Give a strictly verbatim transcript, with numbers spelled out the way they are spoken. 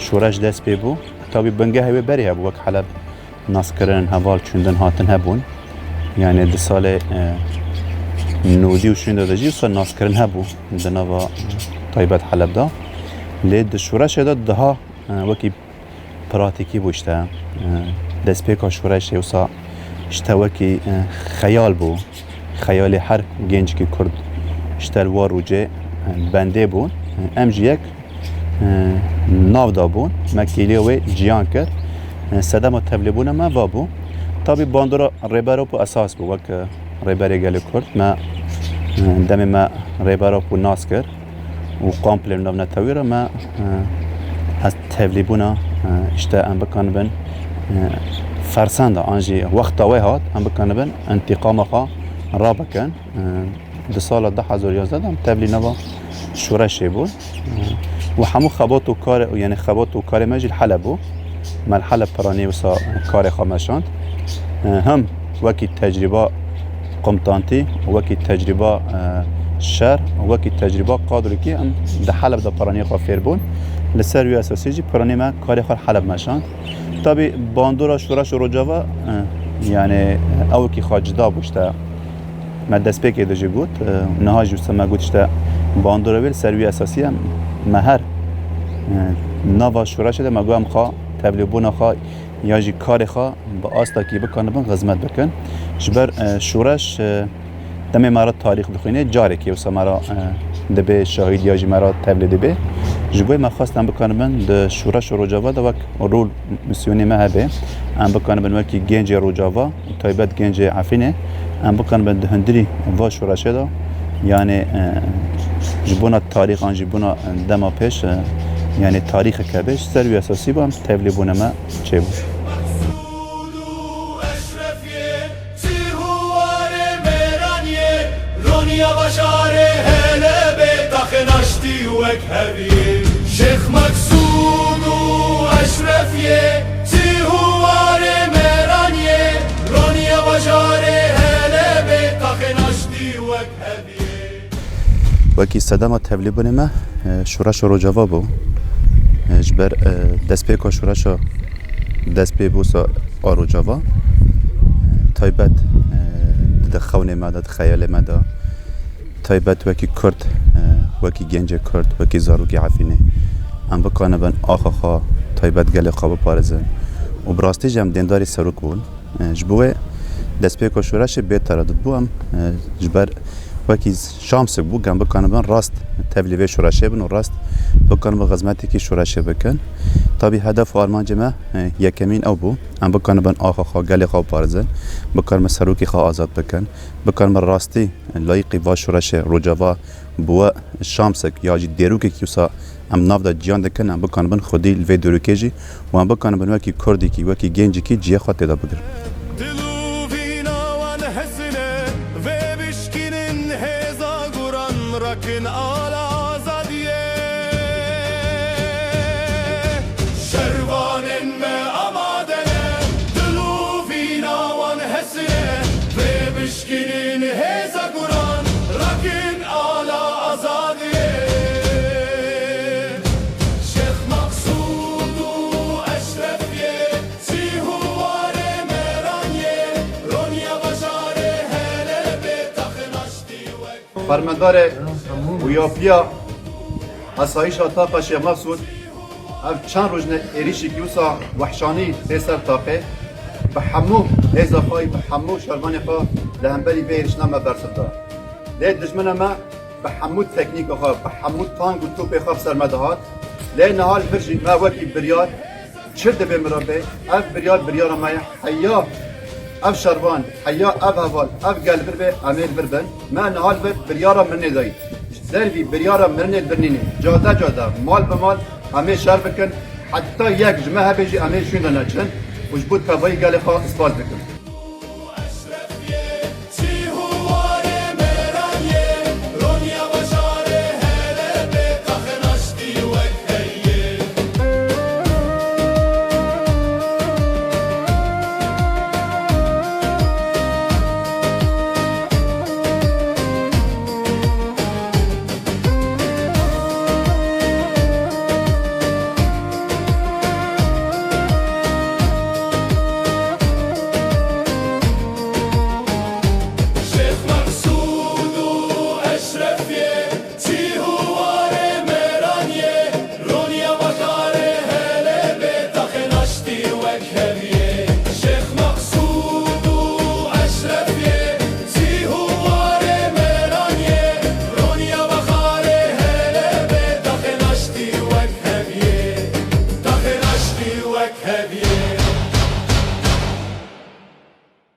Şoreş dest pê bû. Tabî bingehê wê berê hebû, wek Heleb naskirin, heval çûndin hatin hebûn. Yani di salê, e, nodî û şûnde de jî wisa naskirin hebû di nava taybet Heleb de. Lê di şoreşê de daha, e, wekî pratîkî bû işte. E, destpêka şoreşê wisa işte wekî, e, xeyal bû. Xeyalê her gencekî Kurd işte li war rûcê, e, bendê bû. E, em jî yek e, nav da bûn. Me kêliya wê ciyan kir. E, sedema tevlîbûna me va bû. Tabî bandora Rêber Apo esas bû, wek, e, Rêberê Gelê Kurd. Me, e, demê me Rêber Apo nas kir û komplê navnetewî re me, e, ez tevlîbûna, e, işte em bikanibin, e, fersenda an jî wexta wê hat, em bikanibin întîqama xwe rabikin. E, Di sala du hezar yazdeh de em tevlî nava şoreşê bûn. Û hemû xebat û karê, yani xebat û karê me jî li Heleb bû. Me li Heleb piranî wisa karê xwe meşand. Hem wekî tecrîba komutantî, wekî tecrîba, e, şer, wekî tecrîba kadrokî em di Heleb de piranî xwe fêr bûn. Li ser wî esasî jî piranî me karê xwe li Heleb meşand. Tabî bandora şoreş û Rojava, e, yani ew wekî xwe cida bû işte. Me destpêkê de jî got, e, niha jî wisa me got, işte, bandora wê li ser wî esasî ye, me her, e, nava şoreşê de me got, em xwe tevlîbûna xwe ya jî karê xwe bi astakî bikanibin xizmet bikin. Ji ber, e, şoreş, e, demê me re tarîx dixwîne, carekê wisa me re, e, dibe şahîd ya jî me re tevlî dibe. Ji bo me xwest em bikanibin di şoreş û Rojava de wek rol misyonê me hebe, em bikanibin wekî gencê Rojava, taybet gencê Efrînê, em bikanibin di hundirî va şoreşê de, yani, e, ji bona tarîx an jî bona dema pêş, e, yani tarîxek hebe, ji ser wî esasî bû em tevlîbûna me çêbû. Sî û warê mêraniyê, roniya bajarê Helebê, taxên aştî wek heviyê. Şêx Meqsûd û Eşrefiyê, sî û warê mêraniyê, roniya bajarê Helebê, taxên aştî wek heviyê. Wekî sedema tevlîbûnê me, e, şoreşa Rojava bû. E, ji ber, e, destpêka şoreşa dest pê bû sa a Rojava. E, taybet, e, di xewnê me de, di xeyalê me de, taybet wekî Kurd, e, wekî gencê Kurd, wekî zarokê Efrînê, em bikanibin axa xwe, taybet gelê xwe biparêzin. Û bi rastî jî em dêndarî serok bûn. E, ji bo wê destpêka şoreşê bê teredût bû. Em, e, ji ber wekî şamsik bû, em bikanibin rast tevlî vê şoreşê bin û rast bikanibin xizmetekî şoreşê bikin. Tabî hedef û armancê me, e, yekemîn ew bû. Em bikanibin axa xwe, gelê xwe biparêzin, bikanibin serokê xwe azad bikin, bikanibin rastî layîqî va şoreşê Rojava bi we şamsek ya jî dêrokekî wisa em nav de ciyan dikin, em bikanibin xwedî li vê dêrokê jî û em bikanibin wekî kurdekî, wekî gencekî cihê xwe tê de bigirin. Dil û vîna wan hesine, vê bişkînin hêza guran, rakin ala azadiyê. Şervanên me amade ne, dil û vîna wan hesine, vê bişkînin hêza guran, rakin ala azadiyê. Şêx Meqsûd û Eşrefiyê, sî û warê mêraniyê, roniya bajarê Helebê, taxên aştî wek. Fermendarê û yapiya asayîşa taqa Şêx Meqsûd, ev çend rojne êrîşekî wisa wehşanî tê ser taqê, bi hemû hêza xwe, bi hemû şervanê xwe li hemberî vê êrîşna me bersiv da. Lê dijmina me bi hemû teknîka xwe, bi hemû tank û topê xwe bi ser me dihat. Lê niha li vir jî me wekî biryar, çi divê min re bê, ev biryar biryara me ye. Heya ev şervan, heya ev heval, ev gel vir bê, em ê li vir bin. Me niha li vir biryara mirinê dayî. Ji dervî biryara mirinê li vir nînê. Cade cade, mal bi mal, em ê şer bikin. Heta yek ji me hebe jî em ê şûnde neçin û ji bo tevayî gelê xwe ispas bikin. Kevî